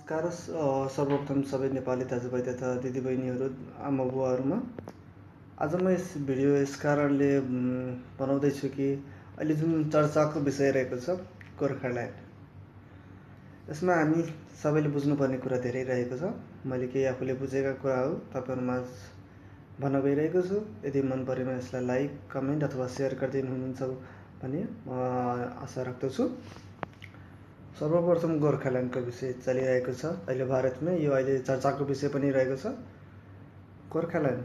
नमस्कार। सर्वप्रथम सबै नेपाली दाजुभाइ तथा दिदीबहिनीहरू, आमा बुवाहरूमा आज म यस भिडियो यस कारणले बनाउँदैछु कि अहिले जुन चर्चाको विषय रहेको छ गोर्खाल्यान्ड, यसमा हामी सबैले बुझ्नुपर्ने कुरा धेरै रहेको छ। मैले केही आफूले बुझेका कुरा हो तपाईँहरूमा भन्न गइरहेको छु। यदि मन परेमा यसलाई लाइक, कमेन्ट अथवा सेयर गर्दै हुनुहुन्छ भने आशा राख्दछु। सर्वप्रथम गोर्खाल्यान्डको विषय चलिरहेको छ अहिले भारतमा, यो अहिले चर्चाको विषय पनि रहेको छ। गोर्खाल्यान्ड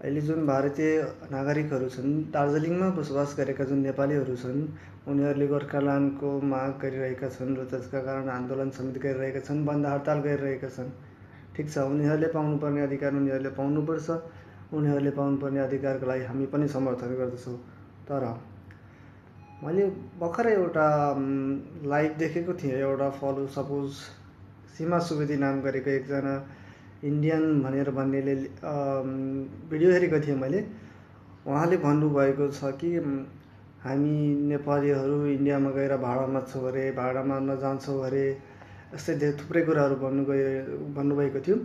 अहिले जुन भारतीय नागरिकहरू छन्, दार्जिलिङमा बसोबास गरेका जुन नेपालीहरू छन्, उनीहरूले गोर्खाल्यान्डको माग गरिरहेका छन् र त्यसका कारण आन्दोलन समेत गरिरहेका छन्, बन्द हडताल गरिरहेका छन्। ठिक छ, उनीहरूले पाउनुपर्ने अधिकार उनीहरूले पाउनुपर्छ। उनीहरूले पाउनुपर्ने अधिकारको लागि हामी पनि समर्थन गर्दछौँ। तर मैले भर्खरै एउटा लाइभ देखेको थिएँ, एउटा फलो सपोज सीमा सुवेदी नाम गरेको एकजना इन्डियन भनेर भन्नेले भिडियो हेरेको थिएँ मैले। उहाँले भन्नुभएको छ कि हामी नेपालीहरू इन्डियामा गएर भाडा माग्छौँ अरे, भाडा माग्न जान्छौँ अरे, यस्तै थुप्रै कुराहरू भन्नुभएको थियो।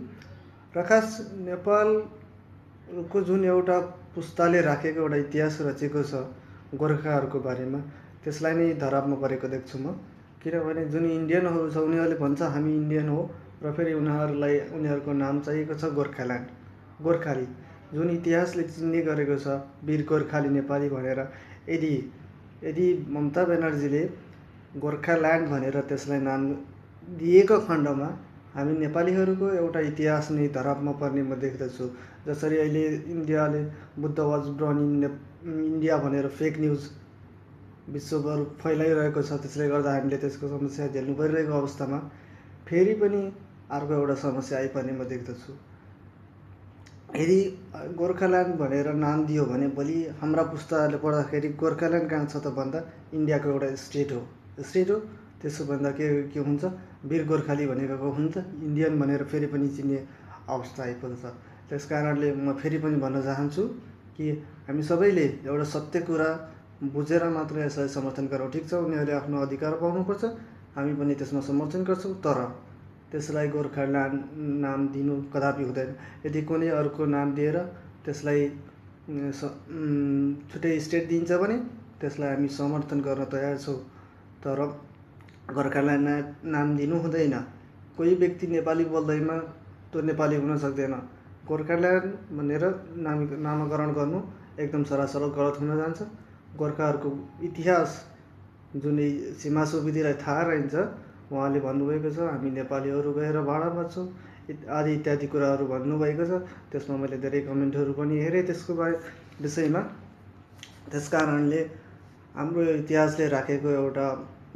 र खास नेपालको जुन एउटा पुस्ताले राखेको एउटा इतिहास रचेको छ गोर्खाहरूको बारेमा, त्यसलाई नै धरापमा परेको देख्छु म। किनभने जुन इन्डियनहरू छ उनीहरूले भन्छ हामी इन्डियन हो, र फेरि उनीहरूको नाम चाहिएको छ गोर्खाल्यान्ड, गोर्खाली, जुन इतिहासले चिन्ने गरेको छ वीर गोर्खाली नेपाली भनेर। यदि ममता ब्यानर्जीले गोर्खाल्यान्ड भनेर त्यसलाई नाम दिएको खण्डमा हामी नेपालीहरूको एउटा इतिहास नै धरापमा पर्ने म देख्दछु। जसरी अहिले इन्डियाले बुद्ध वाज ब्रन इन इन्डिया भनेर फेक न्युज विश्वभर फैलाइरहेको छ, त्यसले गर्दा हामीले त्यसको समस्या झेल्नु परिरहेको अवस्थामा फेरि पनि अर्को एउटा समस्या आइपर्ने म देख्दछु। यदि गोर्खाल्यान्ड भनेर नाम दियो भने भोलि हाम्रा पुस्ताहरूले पढ्दाखेरि गोर्खाल्यान्ड कहाँ छ त भन्दा इन्डियाको एउटा स्टेट हो। त्यसो भन्दा के हुन्छ, वीर गोर्खाली भनेको हुन्छ इन्डियन भनेर फेरि पनि चिन्ने अवस्था आइपुग्छ। त्यस कारणले म फेरि पनि भन्न चाहन्छु कि हामी सबैले एउटा सत्य कुरा बुझेर मात्र यसलाई समर्थन गरौँ। ठिक छ, उनीहरूले आफ्नो अधिकार पाउनुपर्छ, हामी पनि त्यसमा समर्थन गर्छौँ, तर त्यसलाई गोर्खाल्यान्ड नाम दिनु कदापि हुँदैन। यदि कुनै अर्को नाम दिएर त्यसलाई छुट्टै स्टेट दिन्छ भने त्यसलाई हामी समर्थन गर्न तयार छौँ, तर गोर्खाल्यान्ड नाम दिनु हुँदैन। कोही व्यक्ति नेपाली बोल्दैमा त्यो नेपाली हुन सक्दैन। गोर्खाल्यान्ड भनेर नामकरण गर्नु एकदम सरासर गलत हुन जान्छ। गोर्खाहरूको इतिहास जुन सीमा सुवेदीलाई थाहा रहन्छ, उहाँले भन्नुभएको छ हामी नेपालीहरू गएर भाडा माग्छौँ आदि इत्यादि कुराहरू भन्नुभएको छ। त्यसमा मैले धेरै कमेन्टहरू पनि हेरेँ त्यसको विषयमा। त्यस कारणले हाम्रो इतिहासले राखेको एउटा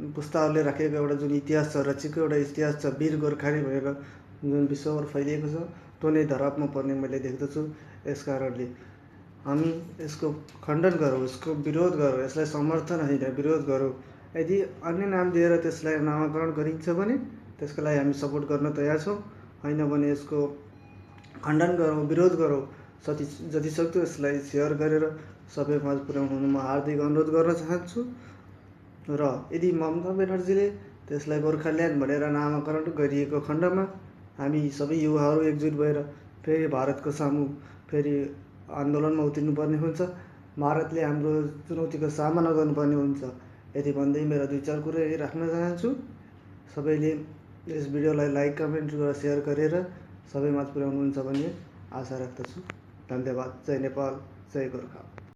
पुस्ताहरूले राखेको एउटा जुन इतिहास छ, रचेको एउटा इतिहास छ वीर गोर्खाली भनेर जुन विश्वभर फैलिएको छ, त्यो नै धरापमा पर्ने मैले देख्दछु। यस कारणले हामी यसको खण्डन गरौँ, यसको विरोध गरौँ, यसलाई समर्थन होइन विरोध गरौँ। यदि अन्य नाम दिएर त्यसलाई नामकरण गरिन्छ भने त्यसको लागि हामी सपोर्ट गर्न तयार छौँ, होइन भने यसको खण्डन गरौँ, विरोध गरौँ। जतिसक्दो यसलाई सेयर गरेर सबैमाझ पुर्याउनु म हार्दिक अनुरोध गर्न चाहन्छु। र यदि ममता ब्यानर्जीले त्यसलाई गोर्खाल्यान्ड भनेर नामकरण गरिएको खण्डमा हामी सबै युवाहरू एकजुट भएर फेरि भारतको सामु फेरि आन्दोलनमा उत्रिनुपर्ने हुन्छ। भारतले हाम्रो चुनौतीको सामना गर्नुपर्ने हुन्छ। यति भन्दै मेरा 2-4 कुरा यही राख्न चाहन्छु। सबैले यस भिडियोलाई लाइक, कमेन्ट र सेयर गरेर सबैमाझ पुर्याउनुहुन्छ भन्ने आशा राख्दछु। धन्यवाद। जय नेपाल, जय गोर्खा।